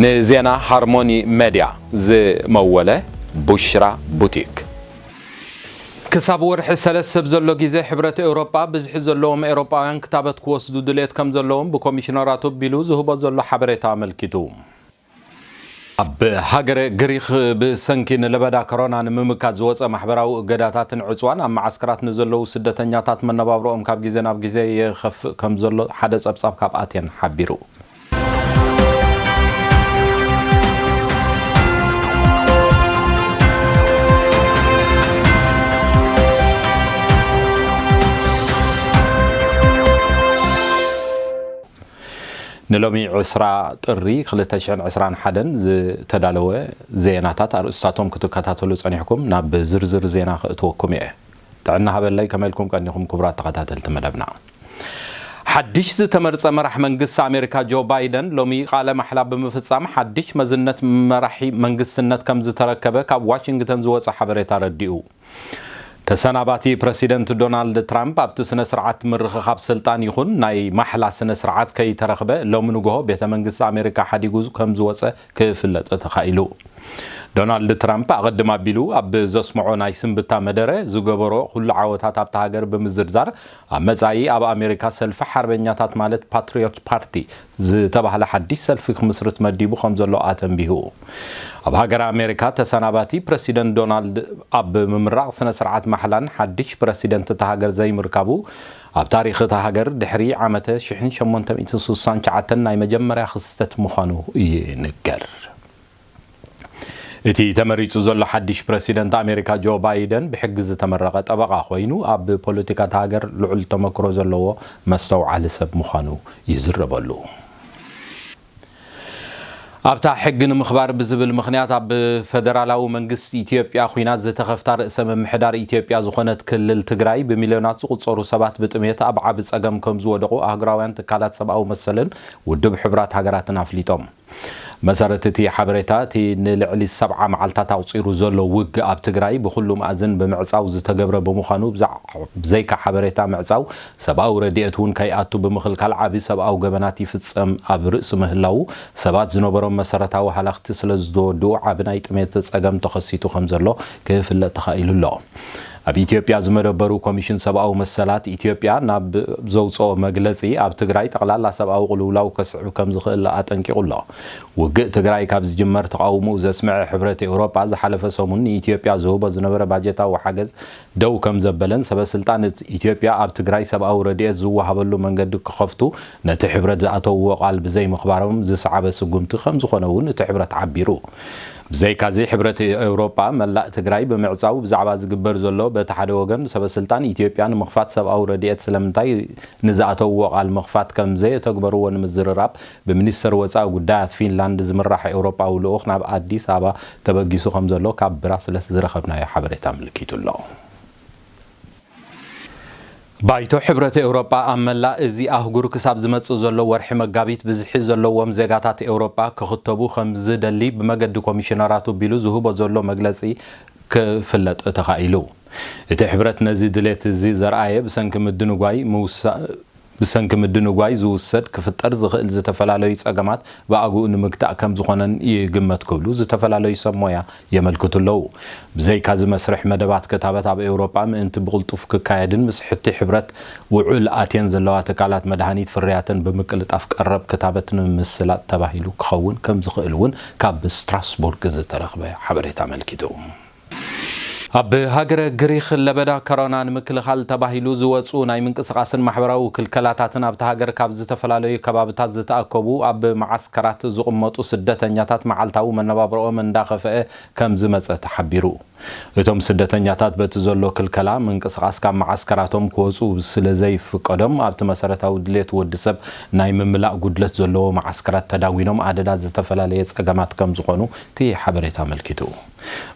ንዜና ሃርሞኒ መድያ ዝመወለ ቡሽራ ቡቲክ። ክሳብ ወርሒ ሰለስተ ኣብ ዘሎ ግዜ፣ ሕብረት ኤውሮጳ ብዝሒ ዘለዎም ኤውሮጳውያን ክታበት ክወስዱ ድሌት ከም ዘለዎም ብኮሚሽነራቱ ኣቢሉ ዝህቦ ዘሎ ሓበሬታ ኣመልኪቱ። ኣብ ሃገረ ግሪኽ ብሰንኪ ንለበዳ ኮሮና ንምምካት ዝወጸ ማሕበራዊ እገዳታትን ዕጽዋን፣ ኣብ መዓስከራት ንዘለዉ ስደተኛታት መነባብሮኦም ካብ ግዜ ናብ ግዜ የኸፍእ ከም ዘሎ ሓደ ጸብጻብ ካብ ኣቴን ሓቢሩ። ንሎሚ ዕስራ ጥሪ ክልተ ሽሕን ዕስራን ሓደን ዝተዳለወ ዜናታት ኣርእስታቶም ክትከታተሉ ጸኒሕኩም። ናብ ዝርዝር ዜና ክእትወኩም እየ። ጥዕና ሃበለይ፣ ከመይ ኢልኩም ቀኒኹም ክቡራት ተኸታተልቲ መደብና? ሓድሽ ዝተመርጸ መራሕ መንግስቲ ኣሜሪካ ጆ ባይደን ሎሚ ቃለ ማሕላ ብምፍጻም ሓድሽ መዝነት መራሒ መንግስትነት ከም ዝተረከበ ካብ ዋሽንግተን ዝወጸ ሓበሬታ ረዲኡ። ተሰናባቲ ፕረሲደንት ዶናልድ ትራምፕ ኣብቲ ስነ ስርዓት ምርኽኻብ ስልጣን ይኹን ናይ ማሕላ ስነ ስርዓት ከይተረኽበ ሎሚ ንግሆ ቤተ መንግስቲ ኣሜሪካ ሓዲጉ ከም ዝወጸ ክፍለጥ ተኻኢሉ። ዶናልድ ትራምፕ ኣቐድም ኣቢሉ ኣብ ዘስምዖ ናይ ስንብታ መደረ ዝገበሮ ኩሉ ዓወታት ኣብታ ሃገር ብምዝርዛር ኣብ መጻኢ ኣብ ኣሜሪካ ሰልፊ ሓርበኛታት ማለት ፓትሪዮት ፓርቲ ዝተባህለ ሓድሽ ሰልፊ ክምስርት መዲቡ ከም ዘሎ ኣተንቢሁ። ኣብ ሃገር ኣሜሪካ ተሰናባቲ ፕረሲደንት ዶናልድ ኣብ ምምራቕ ስነ ስርዓት ማሕላን ሓድሽ ፕረሲደንት እታ ሃገር ዘይምርካቡ ኣብ ታሪኽ እታ ሃገር ድሕሪ ዓመተ ሽሕን ሸሞንተ ሚእትን ስሳን ትሽዓተን ናይ መጀመርያ ክስተት ምዃኑ ይንገር። እቲ ተመሪጹ ዘሎ ሓድሽ ፕረሲደንት ኣሜሪካ ጆ ባይደን ብሕጊ ዝተመረቐ ጠበቓ ኮይኑ ኣብ ፖለቲካ እታ ሃገር ልዑል ተመክሮ ዘለዎ መስተውዓሊ ሰብ ምዃኑ ይዝረበሉ። ኣብታ ሕጊ ንምኽባር ብዝብል ምኽንያት ኣብ ፈደራላዊ መንግስቲ ኢትዮጵያ ኲናት ዝተኸፍታ ርእሰ ምምሕዳር ኢትዮጵያ ዝኾነት ክልል ትግራይ ብሚልዮናት ዝቑጸሩ ሰባት ብጥሜት ኣብ ዓቢ ጸገም ከም ዝወደቑ ኣህጉራውያን ትካላት ሰብኣዊ መሰልን ውድብ ሕቡራት ሃገራትን ኣፍሊጦም። መሰረት እቲ ሓበሬታ፣ እቲ ንልዕሊ ሰብዓ መዓልታት ኣቑጺሩ ዘሎ ውግእ ኣብ ትግራይ ብኹሉ መኣዝን ብምዕጻው ዝተገብረ ብምዃኑ፣ ብዛ-፣ ብዘይካ ሓበሬታ ምዕጻው፣ ሰብኣዊ ረድኤት እውን ከይኣቱ ብምኽልካል ዓቢ ሰብኣዊ ገበናት ይፍጸም ኣብ ርእሲ ምህላዉ፣ ሰባት ዝነበሮም መሰረታዊ ሃለኽቲ ስለ ዝተወድኡ ዓቢ ናይ ጥሜት ጸገም ተኸሲቱ ከም ዘሎ ክፍለጥ ተኻኢሉ ኣሎ። ኣብ ኢትዮጵያ ዝመደበሩ ኮሚሽን ሰብኣዊ መሰላት ኢትዮጵያ ናብ ዘውፅኦ መግለፂ፣ ኣብ ትግራይ ጠቕላላ ሰብኣዊ ቅልውላው ከስዕብ ከም ዝኽእል ኣጠንቂቑ ኣሎ። ውግእ ትግራይ ካብ ዝጅመር ተቓውሞኡ ዘስምዐ ሕብረት ኤውሮጳ ዝሓለፈ ሰሙን ንኢትዮጵያ ዝህቦ ዝነበረ ባጀታዊ ሓገዝ ደው ከም ዘበለን ሰበ ስልጣን ኢትዮጵያ ኣብ ትግራይ ሰብኣዊ ረድኤት ዝወሃበሉ መንገዲ ክኸፍቱ ነቲ ሕብረት ዝኣተውዎ ቃል ብዘይምኽባሮም ዝሰዓበ ስጉምቲ ከም ዝኾነ እውን እቲ ሕብረት ሓቢሩ። ብዘይካዚ ሕብረት ኤውሮጳ መላእ ትግራይ ብምዕጻው ብዛዕባ ዝግበር ዘሎ በቲ ሓደ ወገን ሰበ ስልጣን ኢትዮጵያ ንምኽፋት ሰብኣዊ ረድኤት ስለምንታይ ንዝኣተውዎ ቃል ምኽፋት ከም ዘየተግበርዎ ንምዝርራብ ብሚኒስተር ወጻኢ ጉዳያት ፊንላንድ ዝምራሕ ኤውሮጳዊ ልኡኽ ናብ ኣዲስ ኣበባ ተበጊሱ ከም ዘሎ ካብ ብራስለስ ዝረኸብናዮ ሓበሬታ ኣመልኪቱ ኣሎ። ባይቶ ሕብረት ኤውሮጳ ኣብ መላእ እዚ ኣህጉር ክሳብ ዝመጽእ ዘሎ ወርሒ መጋቢት ብዝሒ ዘለዎም ዜጋታት ኤውሮጳ ክኽተቡ ከም ዝደሊ ብመገዲ ኮሚሽነራቱ ቢሉ ዝህቦ ዘሎ መግለጺ ክፍለጥ ተኻኢሉ። እቲ ሕብረት ነዚ ድሌት እዚ ዘርኣየ ብሰንኪ ምድንጓይ ምውሳ-፣ ብሰንኪ ምድንጓይ ዝውሰድ ክፍጠር ዝኽእል ዝተፈላለዩ ጸገማት ብኣግኡ ንምግታእ ከም ዝኾነን ይግመት ክብሉ ዝተፈላለዩ ሰብ ሞያ የመልክቱ ኣለዉ። ብዘይካዚ መስርሕ መደባት ክታበት ኣብ ኤውሮጳ ምእንቲ ብቕልጡፍ ክካየድን ምስ ሕቲ ሕብረት ውዑል ኣትየን ዘለዋ ትካላት መድሃኒት ፍርያተን ብምቅልጣፍ ቀረብ ክታበት ንምስላጥ ተባሂሉ ክኸውን ከም ዝኽእል እውን ካብ ስትራስቡርግ ዝተረኽበ ሓበሬታ ኣመልኪቱ። ኣብ ሃገረ ግሪኽ ለበዳ ኮሮና ንምክልኻል ተባሂሉ ዝወፁ ናይ ምንቅስቓስን ማሕበራዊ ክልከላታትን ኣብታ ሃገር ካብ ዝተፈላለዩ ከባብታት ዝተኣከቡ ኣብ መዓስከራት ዝቕመጡ ስደተኛታት መዓልታዊ መነባብሮኦም እንዳኸፍአ ከም ዝመፀ ተሓቢሩ። እቶም ስደተኛታት በቲ ዘሎ ክልከላ ምንቅስቓስ ካብ መዓስከራቶም ክወፁ ስለ ዘይፍቀዶም ኣብቲ መሰረታዊ ድሌት ወዲ ሰብ ናይ ምምላእ ጉድለት ዘለዎ መዓስከራት ተዳጒኖም ኣደዳ ዝተፈላለየ ፀገማት ከም ዝኾኑ እቲ ሓበሬታ ኣመልኪቱ።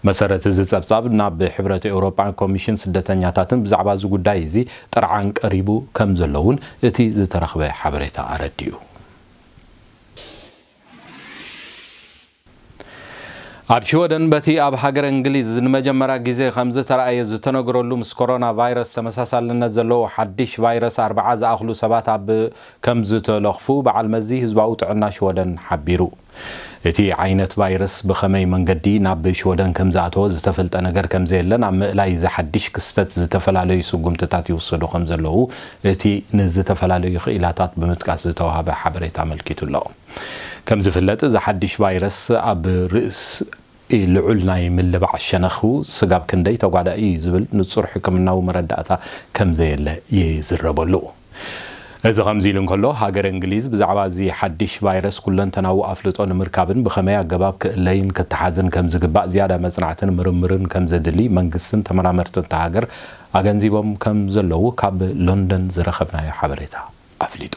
መሰረት እዚ ጸብጻብ ናብ ሕብረት ኤውሮጳን ኮሚሽን ስደተኛታትን ብዛዕባ እዚ ጉዳይ እዚ ጥርዓን ቀሪቡ ከም ዘሎ እውን እቲ ዝተረኽበ ሓበሬታ ኣረዲኡ። ኣብ ሽወደን በቲ ኣብ ሃገረ እንግሊዝ ንመጀመርያ ግዜ ከም ዝተራእየ ዝተነግረሉ ምስ ኮሮና ቫይረስ ተመሳሳልነት ዘለዎ ሓድሽ ቫይረስ ኣርብዓ ዝኣኽሉ ሰባት ኣብ ከም ዝተለኽፉ በዓል መዚ ህዝባዊ ጥዕና ሽወደን ሓቢሩ። እቲ ዓይነት ቫይረስ ብኸመይ መንገዲ ናብ ሽወደን ከም ዝኣተወ ዝተፈልጠ ነገር ከም ዘየለን ኣብ ምእላይ እዚ ሓድሽ ክስተት ዝተፈላለዩ ስጉምትታት ይውሰዱ ከም ዘለዉ እቲ ንዝተፈላለዩ ክኢላታት ብምጥቃስ ዝተዋህበ ሓበሬታ ኣመልኪቱ ኣሎ። ከም ዝፍለጥ እዚ ሓድሽ ቫይረስ ኣብ ርእስ ልዑል ናይ ምልባዕ ሸነኹ ስጋብ ክንደይ ተጓዳኢ እዩ ዝብል ንጹር ሕክምናዊ መረዳእታ ከም ዘየለ ይዝረበሉ። እዚ ከምዚ ኢሉ እንከሎ ሃገረ እንግሊዝ ብዛዕባ እዚ ሓድሽ ቫይረስ ኩለንተናዊ ኣፍልጦ ንምርካብን ብኸመይ ኣገባብ ክእለይን ክተሓዝን ከም ዝግባእ ዝያዳ መጽናዕትን ምርምርን ከም ዘድሊ መንግስትን ተመራመርትን እታ ሃገር ኣገንዚቦም ከም ዘለዉ ካብ ሎንደን ዝረኸብናዮ ሓበሬታ ኣፍሊጡ።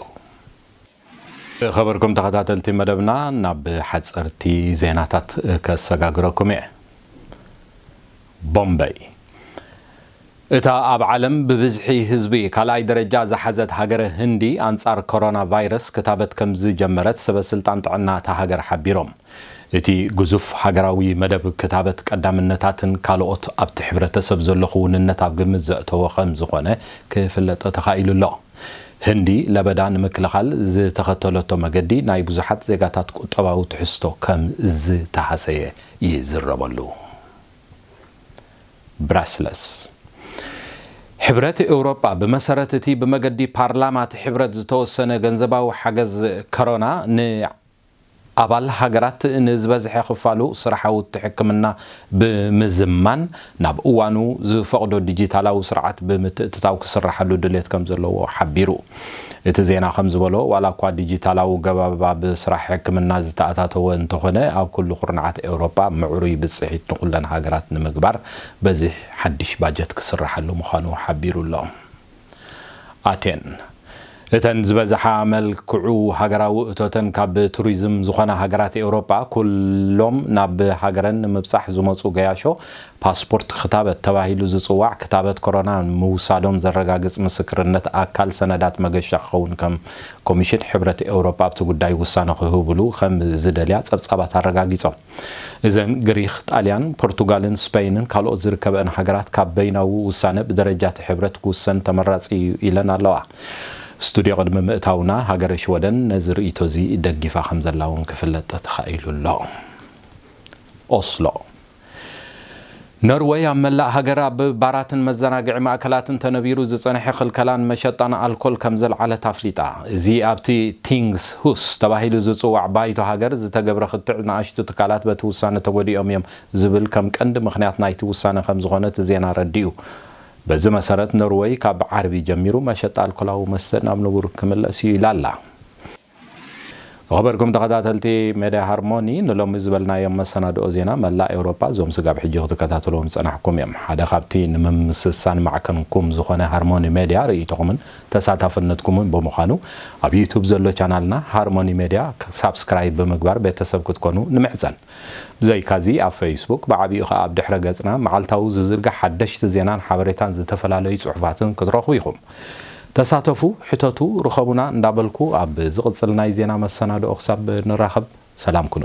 ዝኸበርኩም ተኸታተልቲ መደብና ናብ ሓፀርቲ ዜናታት ከሰጋግረኩም እየ። ቦምበይ እታ ኣብ ዓለም ብብዝሒ ህዝቢ ካልኣይ ደረጃ ዝሓዘት ሃገረ ህንዲ ኣንጻር ኮሮና ቫይረስ ክታበት ከም ዝጀመረት ሰበ ስልጣን ጥዕና እታ ሃገር ሓቢሮም። እቲ ግዙፍ ሃገራዊ መደብ ክታበት ቀዳምነታትን ካልኦት ኣብቲ ሕብረተሰብ ዘሎ ክውንነት ኣብ ግምት ዘእተወ ከም ዝኾነ ክፍለጥ ተኻኢሉ ኣሎ። ህንዲ ለበዳ ንምክልኻል ዝተኸተለቶ መገዲ ናይ ብዙሓት ዜጋታት ቁጠባዊ ትሕዝቶ ከም ዝተሃሰየ ይዝረበሉ። ብራስለስ። ሕብረት ኤውሮጳ ብመሰረት እቲ ብመገዲ ፓርላማ እቲ ሕብረት ዝተወሰነ ገንዘባዊ ሓገዝ ኮሮና ንኣባል ሃገራት ንዝበዝሐ ክፋሉ ስራሓውቲ ሕክምና ብምዝማን ናብ እዋኑ ዝፈቕዶ ዲጂታላዊ ስርዓት ብምትእትታው ክስራሓሉ ድሌት ከም ዘለዎ ሓቢሩ። እቲ ዜና ከም ዝበሎ ዋላ እኳ ዲጂታላዊ ገባብ ኣብ ስራሕ ሕክምና ዝተኣታተወ እንተኾነ ኣብ ኩሉ ኩርናዓት ኤውሮጳ ምዕሩይ ብፅሒት ንኩለን ሃገራት ንምግባር በዚ ሓድሽ ባጀት ክስራሓሉ ምዃኑ ሓቢሩ ኣሎ። ኣቴን። እተን ዝበዝሓ መልክዑ ሃገራዊ እቶተን ካብ ቱሪዝም ዝኾና ሃገራት ኤውሮጳ ኩሎም ናብ ሃገረን ንምብጻሕ ዝመጹ ገያሾ ፓስፖርት ክታበት ተባሂሉ ዝጽዋዕ ክታበት ኮሮና ምውሳዶም ዘረጋግጽ ምስክርነት ኣካል ሰነዳት መገሻ ክኸውን ከም ኮሚሽን ሕብረት ኤውሮጳ ኣብቲ ጉዳይ ውሳነ ክህብሉ ከም ዝደልያ ጸብጻባት ኣረጋጊጾም። እዘን ግሪኽ፣ ጣልያን፣ ፖርቱጋልን ስፐይንን ካልኦት ዝርከበአን ሃገራት ካብ በይናዊ ውሳነ ብደረጃ እቲ ሕብረት ክውሰን ተመራጺ እዩ ኢለን ኣለዋ። ስቱድዮ ቅድሚ ምእታውና ሃገረ ሽወደን ነዚ ርእይቶ እዚ ደጊፋ ከም ዘላ እውን ክፍለጥ ተኻኢሉ ኣሎ። ኦስሎ። ኖርወይ ኣብ መላእ ሃገር ኣብ ባራትን መዘናግዒ ማእከላትን ተነቢሩ ዝጸንሐ ክልከላን መሸጣን ኣልኮል ከም ዘልዓለት ኣፍሊጣ። እዚ ኣብቲ ቲንግስ ሁስ ተባሂሉ ዝጽዋዕ ባይቶ ሃገር ዝተገብረ ክትዕ ንኣሽቱ ትካላት በቲ ውሳነ ተጎዲኦም እዮም ዝብል ከም ቀንዲ ምኽንያት ናይቲ ውሳነ ከም ዝኾነ እቲ ዜና ረዲኡ። በዚ መሰረት ኖርወይ ካብ ዓርቢ ጀሚሩ መሸጣ ኣልኮላዊ መስተ ናብ ንቡር ክምለስ እዩ ኢላ ኣላ። ዝኸበርኩም ተኸታተልቲ ሜድያ ሃርሞኒ ንሎሚ ዝበልናዮም መሰናድኦ ዜና መላእ ኤውሮጳ እዞም ስጋብ ሕጂ ክትከታተልዎም ዝጸናሕኩም እዮም። ሓደ ካብቲ ንምምስሳን ማዕከንኩም ዝኾነ ሃርሞኒ ሜድያ ርእይቶኹምን ተሳታፍነትኩምን ብምዃኑ ኣብ ዩቱብ ዘሎ ቻናልና ሃርሞኒ ሜድያ ሳብስክራይብ ብምግባር ቤተሰብ ክትኮኑ ንምሕጸን። ብዘይካዚ ኣብ ፌስቡክ ብዓቢኡ ኸኣ ኣብ ድሕረ ገጽና መዓልታዊ ዝዝርጋሕ ሓደሽቲ ዜናን ሓበሬታን ዝተፈላለዩ ጽሑፋትን ክትረኽቡ ኢኹም። ተሳተፉ፣ ሕተቱ፣ ርኸቡና እንዳበልኩ ኣብ ዝቕጽል ናይ ዜና መሰናድኦ ክሳብ ንራኸብ ሰላም ኩኑ።